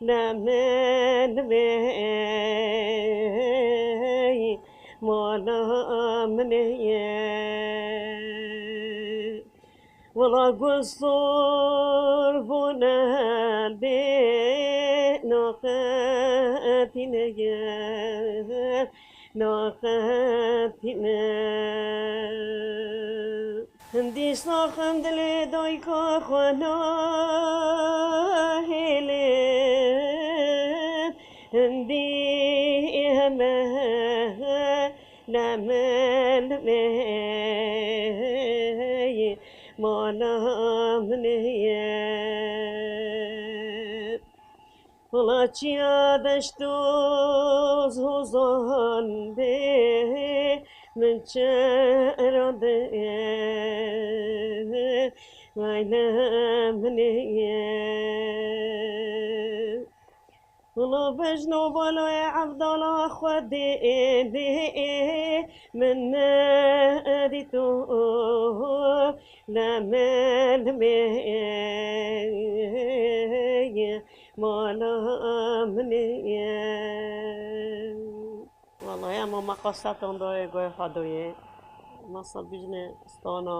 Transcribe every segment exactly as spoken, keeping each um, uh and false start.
Lemen wê mala min ye. Wela gustor bûne bê naqetîne ye, naqetîne. Hindî saxin dilê dayka xwe nahêlin, hindî heme lemen wê mala min ye. Wela çiya deşt û hozan bê min çerandê wayne min ye. Wela bejno baloyê Evdala Xwedê bê min nedîto lemen wê mala min ye. Wellahî ema me qesetan dayê guhê xwe doyê. Masa bijne stana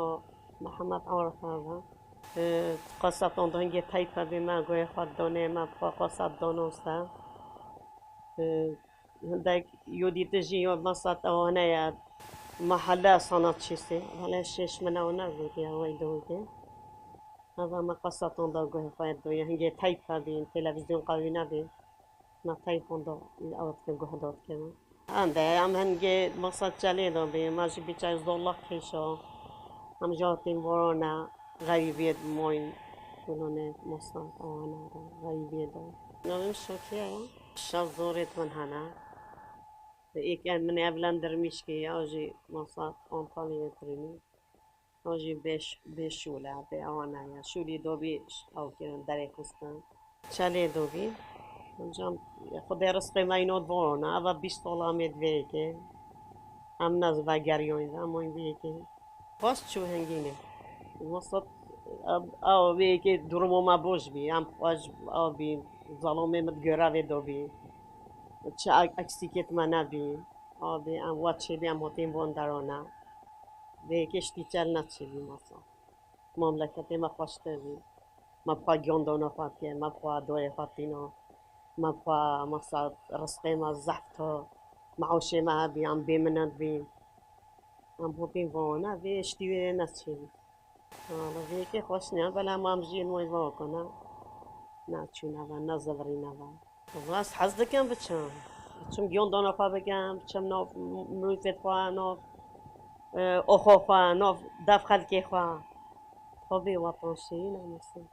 Mihemed Arif heve. Qesetan da hingê teype bê me guhê xwe donê, me bi xwe qeset danoste. Hindek yo dîtijî yo masa ewane ye. Mahelle sanatçısı. Hele şeş min ew ne vîdya wey dewdê. Heve me qesetan da guhê xwe doyê. Hingê teype bîn, televîzyon qewî nebî. Na teypon da ew dike guh da dike. Em de em hingê masa çelê da bî, me jî bîçay zorlak kêşa. Em jî hatîn borana xerîbiyê moyn. Kulone masa awana da xerîbiyê da. Navim Şokiye ya. Şev zorêt min hene. Êk min evlendirmiş ki ya jî masa Antalya'ya kirînî. O jî bê ş-, bê şûl e, bê awana ye. Şûlî dobî ş-, ew kirin, derê xistin. Çelê dobî. Hemcan Xwedê rizqê me îno borona. Eva bîst sala em ê di vê yekê. Em ne vegeriyoyîn, em oyîn vê yekê. Xweş çû hingînê. Masat, ew vê yekê durumo me boş bî. Em xweş ew bî, zalomê min di görevê dobî. Çi ek-, eksîkêt me nebî. Abî, em wa çêbî, em hotîn bon derona. Vê yekê ştî çel neçêbî masa. Memleketê me xweştir bî. Me bi xwe giyondona xwe dike, me bi xwe doyê xwe tîna. Me bi xwe masa rizqê me zehf to. Meoşê me hebî, em bêminet bîn. Em hotîn vana, vê ştî wê neçêbî. Wala vê yekê xweş nîne, belê em, em jî yên wê vekine. Neçûne ve, nezivirîne ve. Wala ez hez dikim biçim. Biçim giyondona xwe bikim, biçim nav m-, mirûfê xwe, nav, e, oxo xwe, nav dev xelkê xwe. Xwe bê wetan şêyî ne, mesela,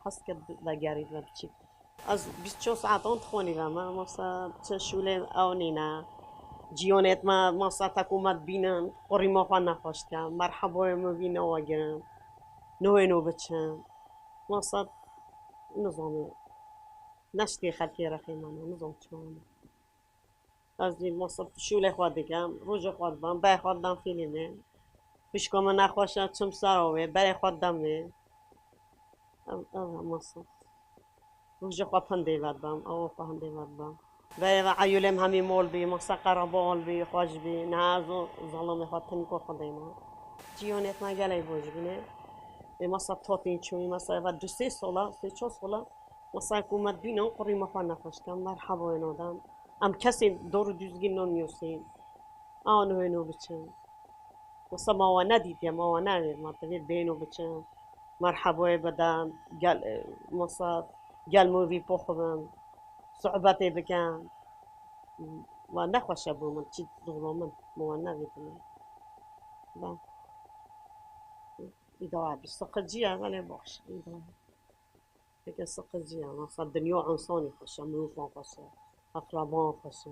hez ke bi-, vegerî ve biçî. Ez bîst çar saetan dixwanî ve me, masa çi şûlê ew nîne. Ciyonêt me, masa te ku me dibînin, qurîma xwe nexweş dikin. Merheboyê min bî newegirin. Nihêno biçim. Masa nizamê. Neştê xelkê rexê me ne, nizam çawan e. Ez jî masa şûlê xwe dikim, rojê xwe dibim, berê xwe didem fîlmê. Xwişka min nexweş e, çim ser wê, berê xwe didem wê. Ev, ev e masa. Rojê xwe hindê vedibim, ewa xwe hindê vedibim. Berê ve eyûlê min hemî mol bî, masa qereba ol bî, xweş bî. Niha ez û zalamê xwe tenî ku xwe deyna. Cîyanê me gelek baş bîne. Ê masa tatîn çûyî, masa eva du sê sola, sê çar sola, masa ku me dibîne, qurî me xwe nexweş dikin, merheba wê nadan. Em kesên dor û duzgî nanûsîn. An wêno biçin. Wisa ma we nedîtiye, ma we newê, ma divê bêno biçin. Merhebawê bidan, gel, e, wisa gel movî poxibin, sohbetê bikin. Wa nexweşe bo min, çi dixlo min, ma we nevêtine. Ba. Îdare bi sıkıcı ya, belê baş. Îdare. Peki sıkıcı ya, wisa dinya insanî xweş e, mirovan xweş e, eqreban xweş e.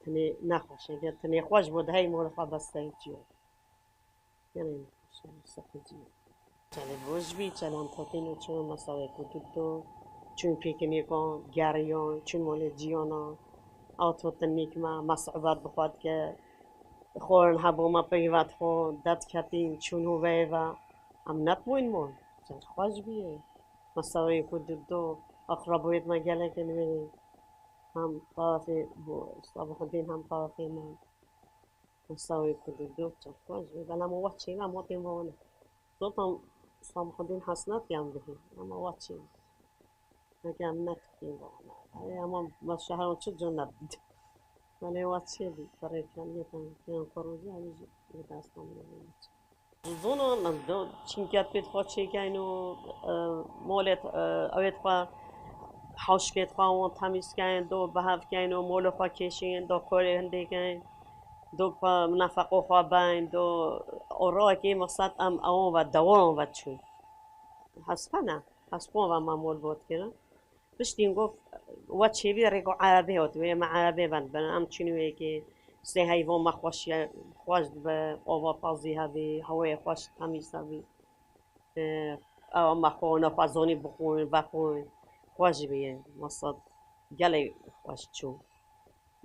Tenê nexweş e, ger tenê xweş bo, di hey mor xwe bes te çi yo. Gelê nexweş e, sıkıcı ya. Çelê boş bî, çelê em totîn û çûn mesela wê ku dû do, çûn pîknîkan, geriyan, çûn molê ciyana, ew totinîk me, me sohbet bi xwe dike, xwarin hebû me peyva dixwin, derdiketîn, çûn û veyva, em netibûn mon, çend xweş bî. Mesela wê ku dû do, Aqraboyêt me gelek in wê, hem tarafê bo Sabuhedîn hem tarafê me. Sawê ku du du çaxwa ji vê bela me wa çêve motên ve wana. Zotan Sabuhedîn Hasnat yan bihê, ama wa çêve. Heke em nekirtîn ve wana. Ey, ama me şehran çi cû nebît. Belê wa çêbî, perê kemiyê tan yan xwe rojî, em jî vê destê me. Zûno, em do çînketpêt xwe çêkeyn û, e, molêt, e, ewêt xwe, hewşkêt xwe wan temîz keyn, do bi hev keyn û molê xwe kêşîn, do korê hindê keyn, do xwe nefeqo xwe beyn, do û rewekê meqsed em ewan ve dewan ve çûn. Hespe ne, hespon ve me mol bot kirin. Piştî got, we çêbî rêko erebê got, wê me erebê ben, ben em çûn wê yekê, sê heyvan me xweş ye, xweş dibe, ava tazî hebî, hewayê xweş temîz hebî. Ew me xwe ne xwe zonî bixwin, vexwin, xweş bî, masad gelê xweş çû.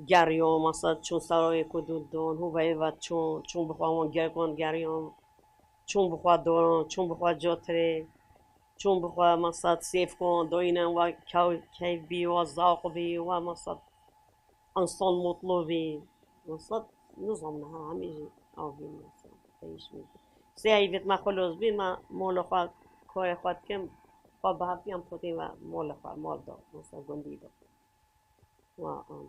Geriyon, masad çûn serayê ku dûn don, hûveyê ve çûn, çûn bixwe wan gerikan geriyon, çûn bixwe doron, çûn bixwe cotirê, çûn bixwe masad sêv kon, doyînen wa kew-, keyf bî, wa zawq bî, wa masad insan mutlu bî. Masad nizam niha hemî jî avî masad değişmedi. Sê eyvêt me xwe loz bî, me mola xwe, korê xwe dikim, xwe bi hevdiyan potê ve mola xwe, mol do, masad gundî do. Wa an.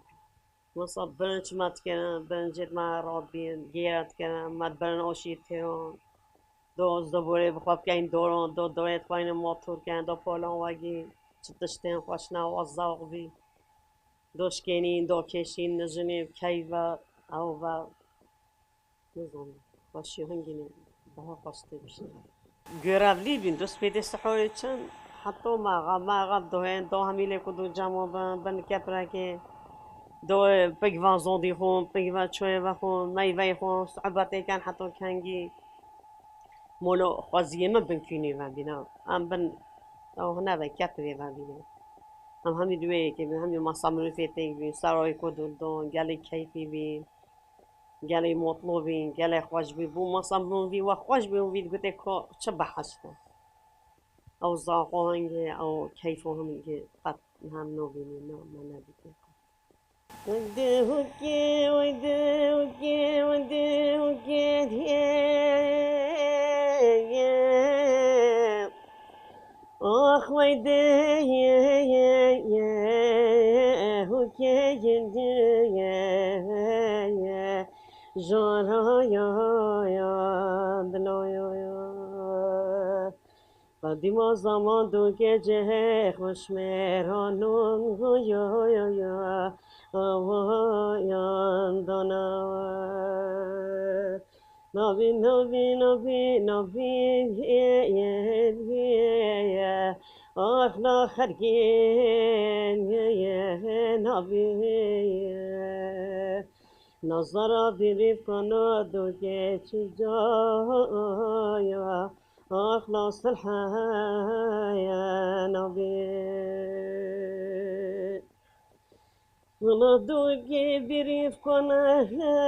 Wisa birinç me dikirin, birincêt me rabîn, gêra dikirin, me dibirin oşîr têron. Do ziborê bi xwe bikeyn doron, do dorê dixweynin motor kerin, do polon wegî, çi tiştên xweş ne, wa zewq bî. Do şkênîn, do kêşîn, nijinî, keyf ve, ew ve. Nizam, xweşî hingî ne, daha xweş tê bişîne. Görevlî bîn, dust pêdê sihorê çin, heta maxa, maxa dohên, do hemî lê ku dû cemo bin, bin keprekê, do pik van zondî xwin, pik ve çoyê vexwin, meyveyê xwin, sohbetê ken heta kengî. Molo xweziyê min bin kûnî ve bîne. Em bin, ew hine ve kepirê ve bîne. Em hemî di wê yekê bin, hemî masa mirûfê têk bîn, serayê ku dû don, gelê keyfî bîn. Gelê mutlu bîn, gelê xweş bî. Bû masa min vî we xweş bî, vî digotê ku çi behişt e. Ew zaqo hingê, ew keyfo hingê qet hem nobînî, na, me nedîtê qet. Wede hukê, wede hukê, wede hukê, ye, ye. Ax wey de ye ye ye, hukê ye ye ye, jara ya ya, dila ya ya. Qedîma zaman dûkê cihê xweş mêranan ya ya ya, awa yan dana. Nabî, nabî, nabî, nabî, ye, ye, ye, ye. Axla xelkê, ye, ye, nabî, ye. Nazara bîrî kana dûkê çi caya, axla silhaya nabî. Wela dûkê bîrîv kone heye,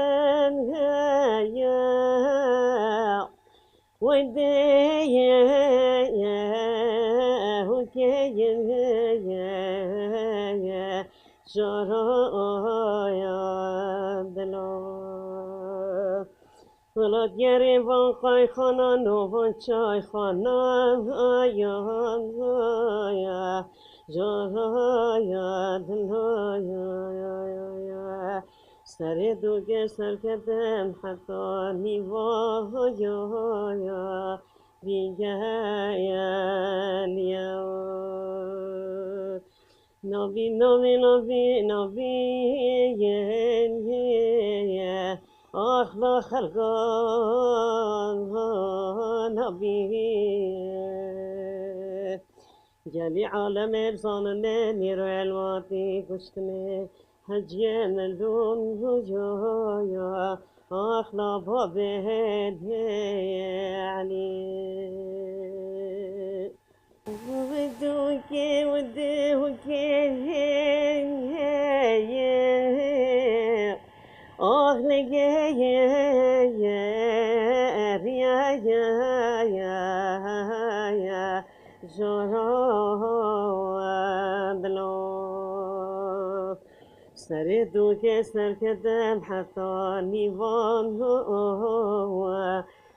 wey de ye, ye, hukê ye, ye, ye, jara ya dila. Wela diyarê van qayxana, no van çayxana, ya, ya, jara ya dila, ya, ya, ya, ya. Serê dûkê serketim heta nîva, ya, ya, bîgeyen ya. Nabî, nabî, nabî, nabî, ye, ye, ye. Axla xelkan nabî. Gelî alemê bizanine nîro elwatî kuştine. Heciyê mildûn ya ya, axla babê Elî. Dûkê û dûkê heye, axlê ye, ye, ye, riya ya ya ya, jora. Serê dûkê serketin heta nîvan ho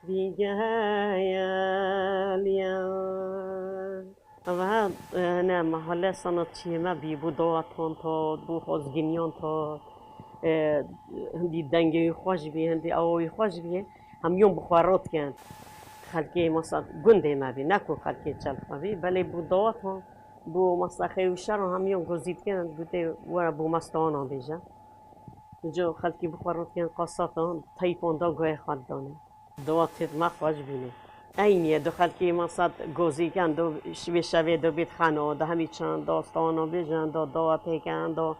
dîgeheliya. Ev he, ne, mehale sanatçiyê me bî, bû dawatan tat, bû xwezginiyan tat. E, hindî dengê wî xweş bî, hindî awa wî xweş bî. Hemûyan bi xwe rot ken. Xelkê masa gundê me bî, ne ku xelkê çelxa bî, belê bû dawatan, bû masa xêr û şeran hemûyan gozî dikin, gotê, were bû me stana bêje. Ji xelkî bi xwe rot ken, qasatan, teypan da guhê xwe didane. Dawatêt me xweş bîne. Eynî ye, do xelkê masa gozî ken, do şivê şevê do bêt xena, do hemî çend da stana bêjin, do dawatê ken, do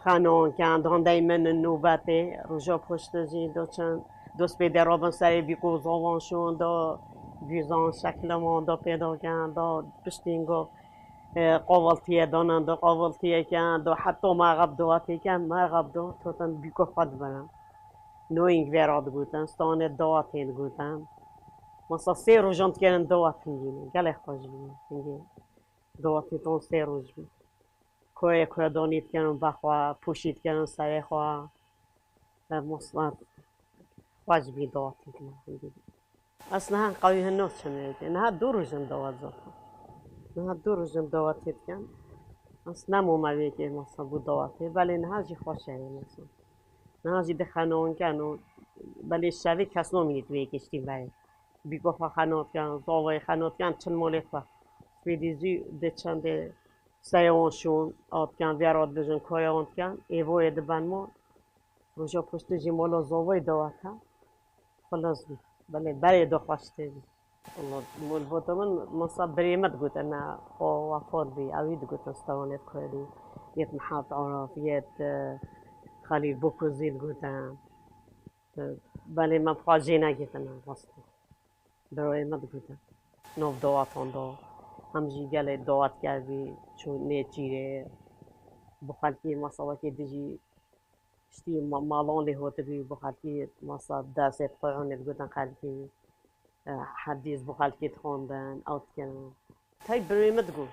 xenan ken, do hindey min nûbetê, roja poştê jî do çend dost pê de rabin serê bîko zavan şûn, do güzan şekleman da pêda ken, do piştîn go, e, qavaltiyê danan, do qavaltiyê ken, do heta merxeb dawatê ken, merxeb do totan bîko xwe dibirin. Noying vê ra digotin, stanê dawatê digotin. Masa sê rojan dikerin dawat hingî ne. Gelek xweş bî, hingî dawatê ton sê roj bî. Koyê kodanî dikerin bexwe, pûşî dikerin serê xwe. Ve masa xweş bî dawatê kine hingî. Ez niha qewî hin naçim wê yekê. Niha du roj in dawat zaten. Niha du roj in dawatê dikin. Ez nemûme wê yekê masa bû dawatê. Belê niha jî xweş e wê masa. Niha jî di xenan ken û belê şevê kes namînît wê yekê ştî berê. Bîko xwe xenat ken, zavayê xenat ken, çil malê xwe. Spêdî jî di çendê serê wan şûn, at ken, vêra dibêjin, kaya wan dikin, êvoyê diben mal. Roja poştê jî mala zavayê dawet e. Xilas bî. Belê, berê daxwaştê bî. Walla, mol vota min, masa birê me digotin, ne, xwe wefat bî, ewî digotin Stewanê Kurdî, yet Mihat Araf, yet, e, Xelîl Bokuzî digotin. E, belê me bi xwe jê negirtine, rastî. Birayê me digotin. Nav dawatan da, hem jî gelê dawet kerbî, çû nêçîrê, bi xelkî masa wekî dijî Piştî ma-, malan lê hotibî, bi xelkî masa dersê Quranê digotin xelkî, e, hedîs bi xelkî dixwandin, ew dikin. Tey birê min digot,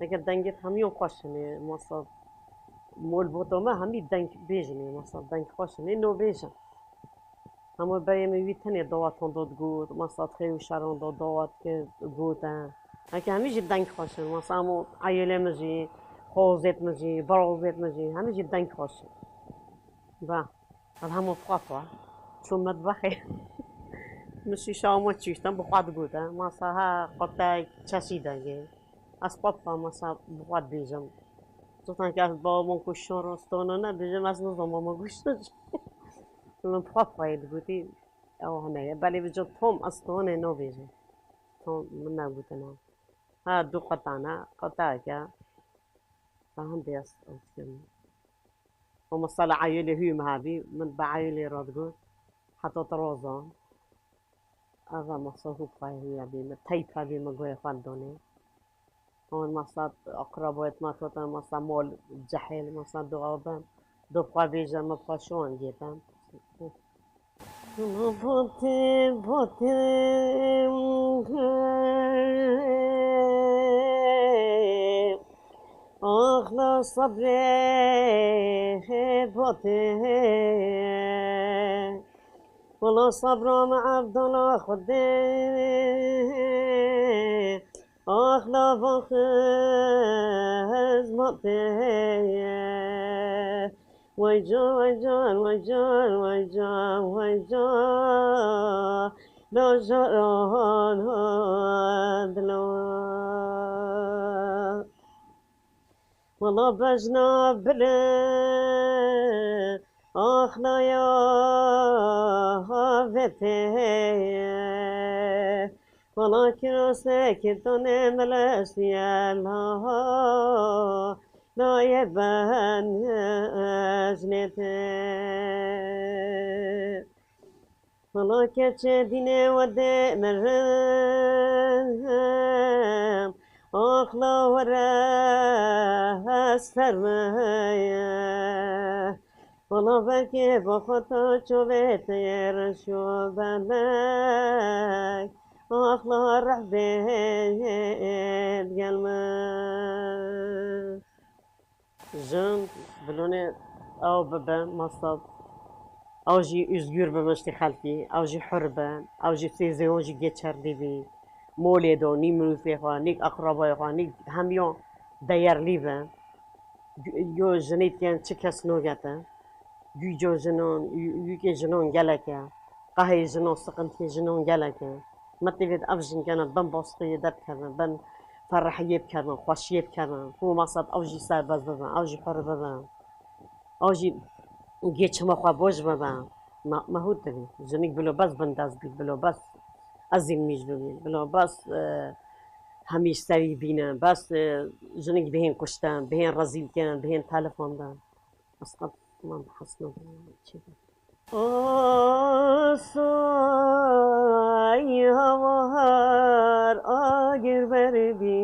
eger dengê hemûyan xweş in ê, masa mol bota me hemî deng bêjin ê, masa deng xweş in ê, no bêjin. Hema berê min wî tenê dawatan da digot, masa xêr û şeran da dawat kir, gotin. Heke hemî jî deng xweş in, masa hema eyalê min jî, xozêt min jî, birazêt min jî, hemî jî deng xweş in. Ba, ez hema bi xwe xwe çûm metbexê. Min şîşa hema çûştin, bi xwe digotin, masa ha qutek çeşî dengê. Ez xwe bi xwe masa bi xwe dibêjim. Zotan ki ez bawon ku şoro stona ne, bêjim ez nizam ama goştin. Min bi xwe bi xwe digotî, ew hene ye. Belê bi cot tom ez stone nabêjim. Tom min negotine. Ha, du qutane, qutek e. Ha, hindê ez ew dikim. O mesela eyalê hû me hebî, min bi eyalê re digot. Heta tu roza. Eva masa hû payê hû hebî, min teyp hebî, min guhê xwe donê. Hon masa akrabayet me totan masa mol cehêl, masa dua ben. Do xwe bêje, min xwe şon gêtan. Botê, botê, axla sabrê, botê. Wala sabra me Evdala Xwedê, axla van xizmatê. Vay can, vay can, vay can, vay can, vay can. La jaran dila. Wala bejna bile, axla ya havete. Wala kirose kirtone melesiye la, la ye ben ejnete. Wala keçe dîne we de merim, axla were ez fermeye. Wala belkê bo xwe to çovê te ye reşo belek, axla rehbê gel min. Jin, bilonê Ew bibe, masa, ew jî özgür bibin ji xelkî, ew jî hur bin, ew jî sêzeyon jî geçerli bî. Molê do, nî mirûfê xwe, nî aqrabayê xwe, nî hemiyan deyerlî bin. Gu-, yo jinî dikin çi kes nogete. Güco jinan, yü-, yükê jinan gelek e. Qehê jinan, sıkıntıyê jinan gelek e. Me tevê de ev jin gene bin baskiyê de bikevin, bin ferehiyê bikevin, xweşiyê bikevin. Ku masa ew jî serbest bibin, ew jî hur bibin. Ew jî geçima xwe baş bibe. Me, me hût dibî. Jinik bilo bes bindest bî, bilo bes ezîl mîj bibî, bilo bes, e, hemî serî bîne, bes, e, jinik bihên kuştin, bihên rezîl kirin, bihên telefon de. Ez qet man bi hes nakim çi be. Oso ey hawar agir ber bî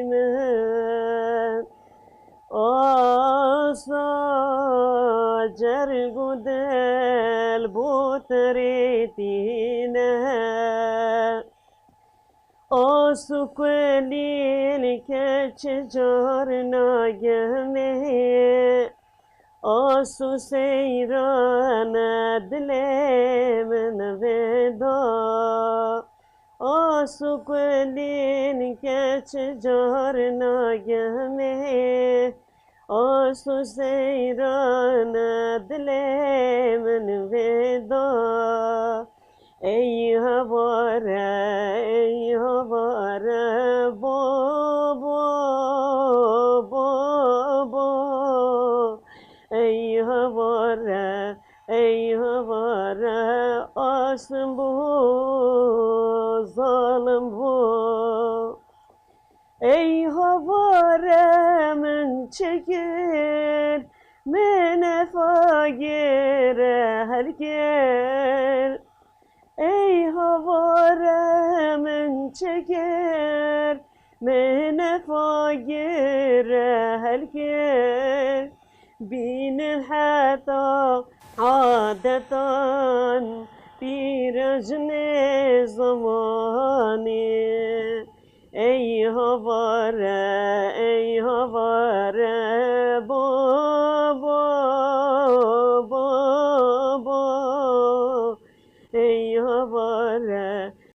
min. Oso cerg û dil bo te rê tîne. Oso kulîn keç car nageme. Oso seyrane dilê min vêda. Oso kulîn keç car nageme. Oso seyrane dilê min vêda. Ey hevare, ey hevare, bo, bo, bo, bo. Ey hevare, ey hevare, asim bo, zalim bo. Ey hevare min çi kir, min fagire helkir. Ey hevare min çi kir, min fagire helkir. Bînin heta adetan pîrejinê zimanê. Ey havare, ey havare,